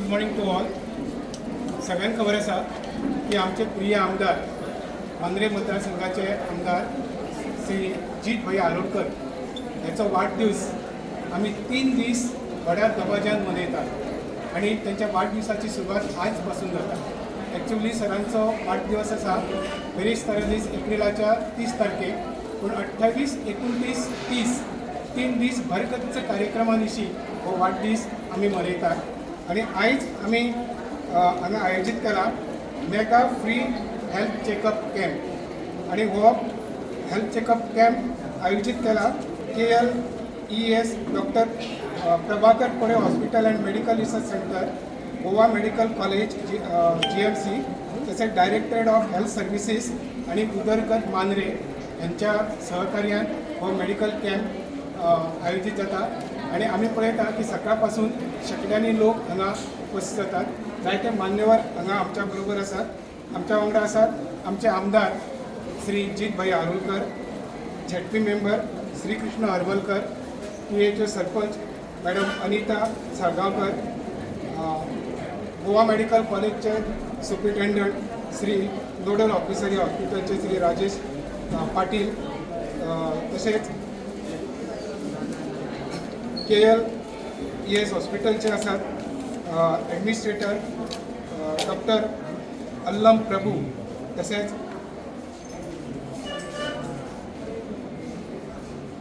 Good morning to all. सगळ्यांक खबर आसा की आमचे प्रिय आमदार, मांद्रे मतदारसंघाचे आमदार श्री जीत भैया आरोलकर ह्याचो वाडदीस आमी 3 दीस व्हड्या दबाज्यान मनयतात आनी त्यांच्या वाडदिवसाची सुरवात आयज पासून जाता. एक्च्युअली सरांचो वाडदिवस आसा बिरेस्तारा दीस, एप्रिलाच्या 30 तारखेक, पूण 28, 29, 30, 3 दीस भरगच्च कार्यक्रमा निशी हो वाडदीस आमी मनयतात. आनी आयज आमी हांगा आयोजीत केला mega free health checkup camp. आनी हो हेल्थ चेकअप कॅम्प आयोजीत केला KLES doctor Prabhakar Kore hospital and medical research centre, Goa medical college GMC, तसेच डायरेक्टरेट ऑफ हेल्थ सर्विसीस आणि उदरगत मांद्रे यांच्या सहकार्यान हो मेडिकल कॅम्प आयोजीत जाता. आनी आमी पळयता की सकाळ पासून शेंकड्यांनी लोक हांगा उपस्थित जातात. जायते मान्यवर हांगा आमच्या बरोबर आसात. आमच्या वांगडा आसात आमचे आमदार श्री जीत भाई आरोलकर, झेडपी मेंबर श्रीकृष्ण हरमलकर, तुयेचे सरपंच मॅडम अनिता साळगांवकर, गोवा मेडिकल कॉलेजचे सुप्रिटेंडंट श्री, नोडल ऑफिसर या हॉस्पिटलचे श्री राजेश पाटील, तसेच केएलईएस हॉस्पिटलचे आसात ॲडमिनिस्ट्रेटर डॉक्टर अल्लम प्रभू, तसेच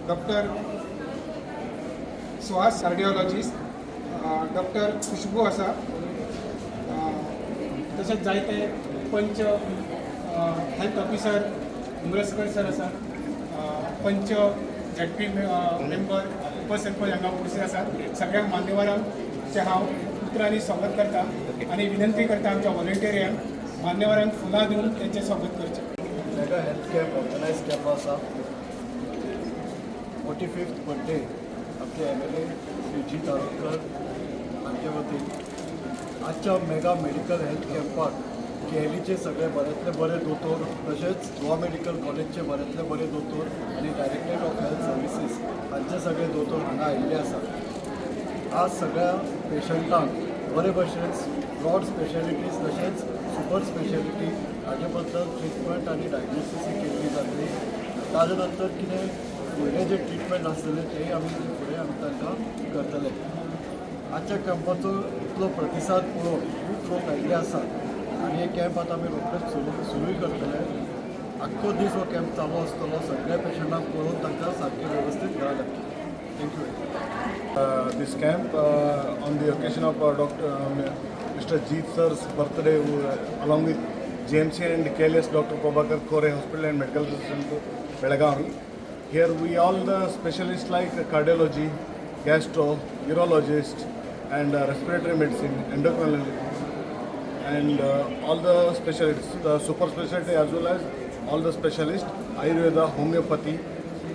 डॉक्टर सुहास कार्डिओलॉजिस्ट, डॉक्टर खुशबू आसा, तशेंच जायते पंच, हेल्थ ऑफिसर उमरसकर सर आसा, पंच, झेडपी मेंबर, उपसरपंच हांगा उपस्थित आसात. सगळ्या मान्यवरांचें हांव उतरांनी स्वागत करता आनी विनंती करता आमच्या व्हॉलंटियरांक मान्यवरांक फुलां दिवन तेंचें स्वागत करचें. मेगा हेल्थ कॅम्प ऑर्गनायज केल्लो आसा. 45th birthday आमचे एमएलए श्री जीत आरोलकर हांचे वतीन आजच्या मेगा मेडिकल हेल्थ कॅम्पाक केएलईचे सगळे बऱ्यांतले बरे दोतोर, तशेंच गोवा मेडिकल कॉलेजचे बऱ्यांतले बरे दोतोर आनी डायरेक्टरेट ऑफ हेल्थ सर्विसीस हांचे सगळे दोतोर हांगा आयिल्ले आसात. आज सगळ्या पेशंटांक बरे भशेन ब्रॉड स्पेशलिटीज तशेंच सुपर स्पेशलिटी हाजे बद्दल ट्रिटमेंट आनी डायग्नोसीस केल्ली जातली. ताजे नंतर कितें फुडलें जें ट्रिटमेंट आसतलें तेंय आमी फुडें आमी तांकां करतले. आजच्या कॅम्पाचो इतलो प्रतिसाद पळोवन खूब लोक आयिल्ले आसात आनी हे कॅम्प आतां आमी रोखडेच सुरूय करतले. आख्खो दीस हो कॅम्प चालू आसतलो. सगळ्या पेशंटांक पळोवन तांकां सारकें वेवस्थीत घरा धाडटले. Thank you. This camp on the occasion of Dr. Mr. Jeet sir's birthday, along with GMC and KLS Dr. Prabhakar Kore Hospital and Medical Center, Belagavi. Here we all the specialists like cardiology, gastro, urologist, and respiratory medicine, endocrinology, and all the specialists, the super specialty as well as all the specialists, Ayurveda, homeopathy,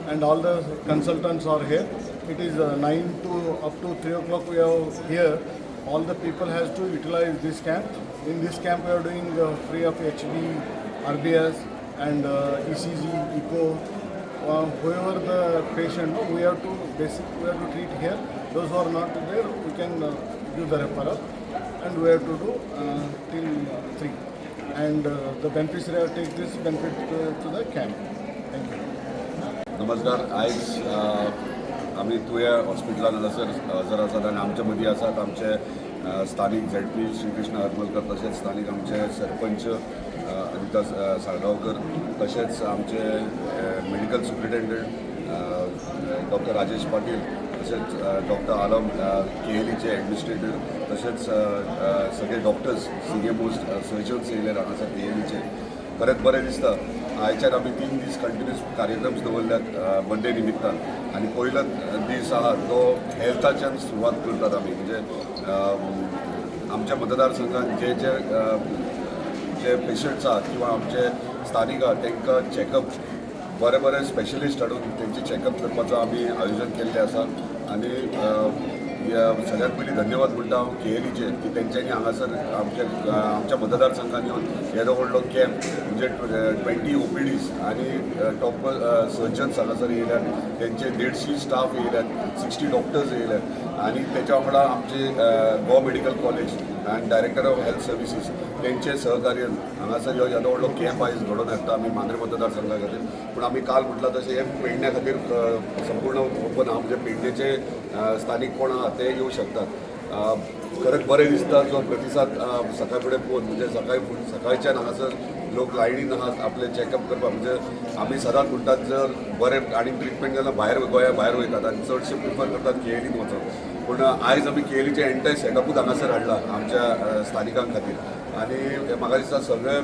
and all the consultants are here. It is 9 to up to 3 o'clock we are here. All the people has to utilize this camp. In this camp we are doing free of HB, RBS, and ECG, echo. Whoever the patient, no, we have to basic we have to treat here. Those who are not there, we can give the referral, and we have to do till 3. And the beneficiary take this benefit to the camp. Thank you. नमस्कार. आयज आमी तुया हॉस्पिटलान हांगासर हजर आसात आनी आमच्या मदीं आसात आमचे स्थानीक झेडपी श्रीकृष्ण हरमलकर, तशेंच स्थानीक आमचे सरपंच अनिता साळगांवकर, तशेंच आमचे medical superintendent doctor Rajesh Patil, तशेंच डॉक्टर आलम, केएलईचे ॲडमिनिस्ट्रेटर, तशेंच अ, अ, सगळे डॉक्टर्स, सिनियर मोस्ट सर्जन्स येयले हांगासर केएलईचे. खरेंच बरें दिसता. आयच्यान आमी 3 दीस कंटिन्युअस कार्यक्रम दवरल्यात बड्डे निमित्तान आनी पयलो दीस आहा तो हेल्थाच्यान सुरवात करतात आमी. म्हणजे आमच्या मतदारसंघात जे जे जे पेशंट्स आहात किंवा आमचे स्थानीक आहात, तांकां चॅकअप बरे बरे स्पेशलिस्ट हाडून तेंचे चॅकअप करपाचो आमी आयोजन केल्लें आसा. आनी सगळ्यात पयलीं धन्यवाद म्हणटा हांव केएलईचे की तेंच्यांनी हांगासर आमच्या मतदारसंघात येवन येदो व्हडलो कॅम्प, म्हणजे 20 ओपीडीज आनी टॉप सर्जन्स हांगासर येयल्यात, तेंचे 150 स्टाफ येयल्यात, 60 डॉक्टर्स येयल्यात आनी तेच्या वांगडा आमचे Goa medical college And Director of Health Services तेंचे सहकार्यान हांगासर ह्यो येदो व्हडलो कॅम्प आयज घडोवन हाडटा आमी मांद्रे मतदारसंघा खातीर. पूण आमी काल म्हटलां तशें हें पेडण्या खातीर संपूर्ण ओपन आहा, म्हणजे पेडणेचे स्थानीक कोण आहा ते येवं शकतात. खरेंच बरें दिसता जो प्रतिसाद सकाळ फुडें पळोवन, म्हणजे सकाळच्यान हांगासर लोक लायनीन आहात आपले चॅकअप करपाक. म्हणजे आमी सदांच म्हणटात, जर बरें आनी ट्रिटमेंट जाल्यार भायर, गोंया भायर वयतात आनी चडशे प्रिफर करतात केएलीन वचप. पूण आयज आमी केएलीचें एंटायर सेटअपूच हांगासर हाडला आमच्या स्थानिकां खातीर आनी म्हाका दिसता सगळे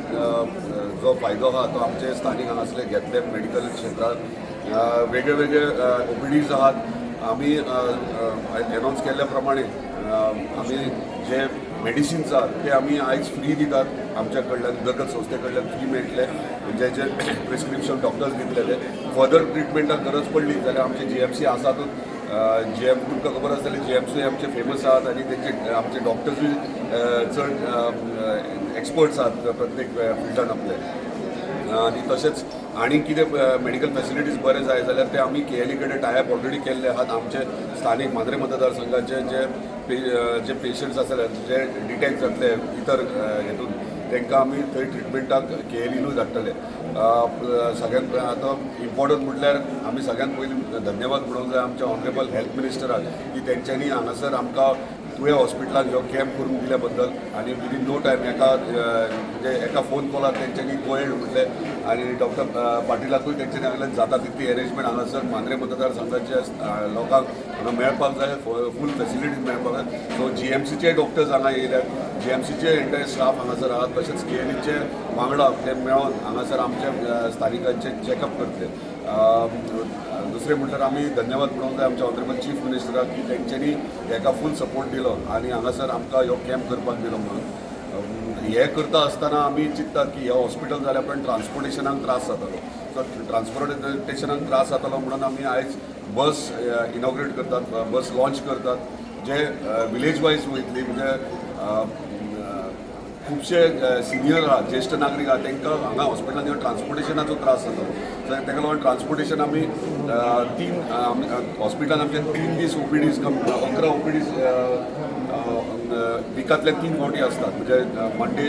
जो फायदो आहा तो आमचे स्थानीक हांगासरले घेतले. मेडिकल क्षेत्रांत वेगळे वेगळे ओपीडीज आहात. आमी अनावन्स केल्ल्या प्रमाणे आमी जे मेडिसिन्स आहात ते आमी आयज फ्री दितात. आमच्या कडल्यान, उदरगत संस्थे कडल्यान फ्री मेळटले, म्हणजे जे प्रिस्क्रिप्शन डॉक्टर्स दितले ते. फर्दर ट्रिटमेंटाक गरज पडली जाल्यार आमचे जीएमसी आसातूच. जीएम तुमकां खबर आसतलें, जीएमसी आमचे फेमस आहात आनी तेंचे आमचे डॉक्टर्सूय चड एक्सपर्ट्स आहात प्रत्येक फिल्डान आपले. आनी तशेंच आनी कितें मेडिकल फेसिलिटीज बरे जाय जाल्यार ते आमी केएलई कडेन टायअप ऑलरेडी केल्ले आहात. आमचे स्थानीक मांद्रे मतदारसंघाचे जे पेशंट्स आसले, जे डिटेक्ट जातले इतर हेतून, तांकां आमी थंय ट्रिटमेंटाक केएलईनूय धाडटले. सगळ्यांत आतां इम्पॉर्टंट म्हटल्यार आमी सगळ्यांत पयलीं धन्यवाद म्हणूंक जाय आमच्या ऑनरेबल हेल्थ मिनिस्टराक की तेंच्यांनी हांगासर आमकां तुयें हॉस्पिटलाक ह्यो कॅम्प करून दिल्या बद्दल आनी विदीन नो टायम एका म्हणजे एका फोन कॉलार तेंच्यांनी गो अहेड म्हटलें आनी डॉक्टर पाटिलाकूय तेंच्यांनी सांगलें जाता तितली अरेंजमेंट हांगासर मांद्रे मतदारसंघाच्या लोकांक हांगा मेळपाक जाय, फूल फेसिलिटीज मेळपाक जाय. सो जीएमसीचे डॉक्टर्स हांगा येयल्यात, जीएमसीचे एंटायर स्टाफ हांगासर आहात, तशेंच केएलईचे वांगडा ते मेळोन हांगासर आमच्या स्थानिकांचे चॅकअप करतले. दुसरें म्हटल्यार आमी धन्यवाद म्हणूंक जाय आमच्या ऑनरेबल चीफ मिनिस्टराक की तेंच्यांनी हेका फूल सपोर्ट दिलो आनी हांगासर आमकां ह्यो कॅम्प करपाक दिलो म्हणून. हें करता आसतना आमी चिंततात की हे हॉस्पिटल जाल्या उपरांत ट्रान्सपोर्टेशनाक त्रास जातालो. सो ट्रान्सपोर्टेशनाक त्रास जातालो म्हणून आमी आयज बस इनॉग्रेट करतात, बस लॉन्च करतात, जे विलेज वायज वयतली. म्हणजे खुबशे सिनियर आहा, ज्येश्ठ नागरीक आहा, तांकां हांगा हॉस्पिटलान येवन ट्रान्सपोर्टेशनाचो त्रास जातालो. सो ताका लागून ट्रान्सपोर्टेशन आमी तीन हॉस्पिटलान आमचे 3 दीस ओपीडीज, 11 ओपीडीज विकांतले तीन फावटी आसतात, म्हणजे मंडे,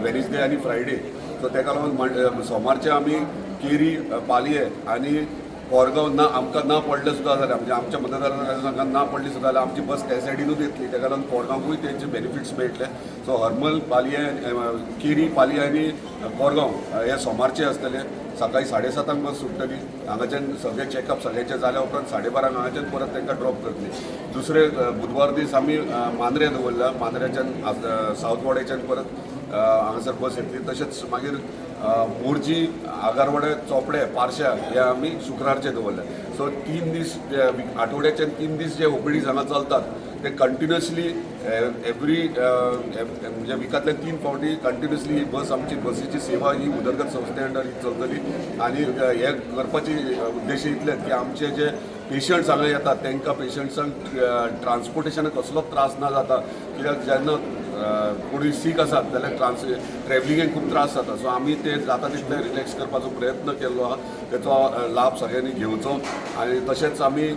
वेनसडे आनी फ्रायडे. सो ताका लागून सोमारचे आमी केरी, पालये आनी कोरगांव ना आमकां ना पडलें सुद्दां जाल्यार, म्हणजे आमच्या मतदारसंघात ना पडली सुद्दां जाल्यार आमची बस त्या सायडीनूच येतली. ताका लागून कोरगांवकूय तेंचे बेनिफिट्स मेळटले. सो हरमल, पालये, केरी, पालये आनी कोरगांव हे सोमारचे आसतले. सकाळी 7:30 बस सुट्टली हांगाच्यान. सगळे चॅकअप सगळ्यांचे जाल्या उपरांत 12:30 हांगाच्यान परत तांकां ड्रॉप करतली. दुसरे बुधवार दीस आमी मांद्रे दवरला. मांद्र्याच्यान, सावथ वाड्याच्यान परत हांगासर बस येतली. तशेंच मागीर मोरजी, आगारवाडे, चोपडे, पारशा हे आमी शुक्रारचे दवरले. सो 3 दीस, आठवड्याचे 3 दीस जे ओपीडीज हांगा चलतात ते कंटिन्युअसली एवरी, म्हणजे विकांतले तीन फावटी कंटिन्युअसली ही बस, आमची बसीची सेवा ही उदरगत संस्थे अंडर ही चलतली. आनी हे करपाची उद्देश इतलेच की आमचे जे पेशंट्स हांगा येतात तांकां, पेशंट्सांक ट्रान्सपोर्टेशनाक कसलोच त्रास ना जाता. कित्याक जेन्ना कोणूय सीक आसात जाल्यार ट्रॅवलिंगेक खूब त्रास जाता. सो आमी ते जाता तितले रिलॅक्स करपाचो प्रयत्न केल्लो आहा. तेचो लाभ सगळ्यांनी घेवचो. आनी तशेंच आमी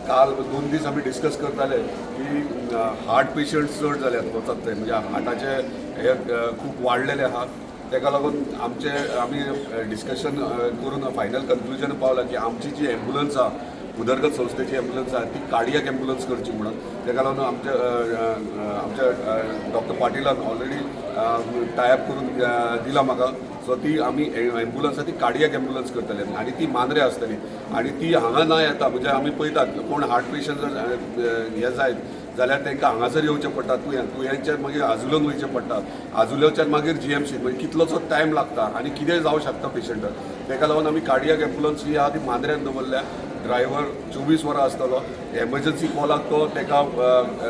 काल 2 दीस आमी डिस्कस करताले की हार्ट पेशंट्स चड जाल्यात वचत थंय, म्हणजे हार्टाचे हे खूब वाडलेले आहा. ताका लागून आमचे आमी डिस्कशन करून फायनल कन्क्लुजन पावला की आमची जी एम्बुलन्स आहा, उदरगत संस्थेची एम्बुलन्स आहा, ती कार्डियक एम्बुलन्स करची म्हणून. ताका लागून आमच्या आमच्या डॉक्टर पाटिलान ऑलरेडी टायअप करून दिला म्हाका. सो ती आमी एम्बुलन्स आहा ती कार्डियक एम्बुलन्स करतले आनी ती मांद्रे आसतली आनी ती हांगा ना येता, म्हणजे आमी पळयतात कोण हार्ट पेशंट जर हे जायत जाल्यार तांकां हांगासर येवचें पडटा तुयें, तुयेंच्यान मागीर आजुलोन वयचें पडटा, आजुलोच्यान मागीर जीएमसी, म्हणजे कितलोसो टायम लागता आनी कितेंय जावं शकता पेशंटाक. ताका लागून आमी कार्डियक एम्बुलन्स ही आहा ती मांद्र्यान दवरल्या. ड्रायव्हर 24 वरां आसतलो. एमर्जन्सी कॉलाक तो ताका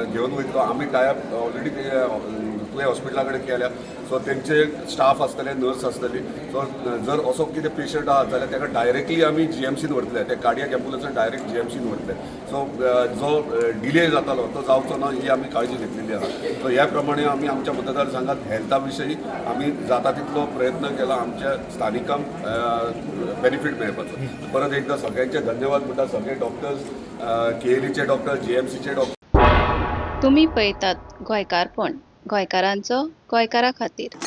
घेवन वयतलो. आमी टायअप ऑलरेडी तुयें हॉस्पिटला कडेन केल्या. सो तेंचे स्टाफ आसतले, नर्स आसतली. सो जर असो कितें पेशंट आहा जाल्यार ताका डायरेक्टली आमी जीएमसीन व्हरतले. ते कार्डियक एम्बुलन्सान डायरेक्ट जीएमसीन व्हरतले. सो जो डिले जातालो तो जावचो ना ही आमी काळजी घेतलेली आहा. सो ह्या प्रमाणे आमी आमच्या मतदारसंघात हेल्था विशयी आमी जाता तितलो प्रयत्न केला आमच्या स्थानिकांक बेनिफीट मेळपाचो. परत एकदा सगळ्यांचे धन्यवाद म्हणटा, सगळे डॉक्टर्स, केएलईचे डॉक्टर, जीएमसीचे डॉक्टर. तुमी पळयतात गोंयकारपण, गोंयकारांचो गोंयकारा खातीर.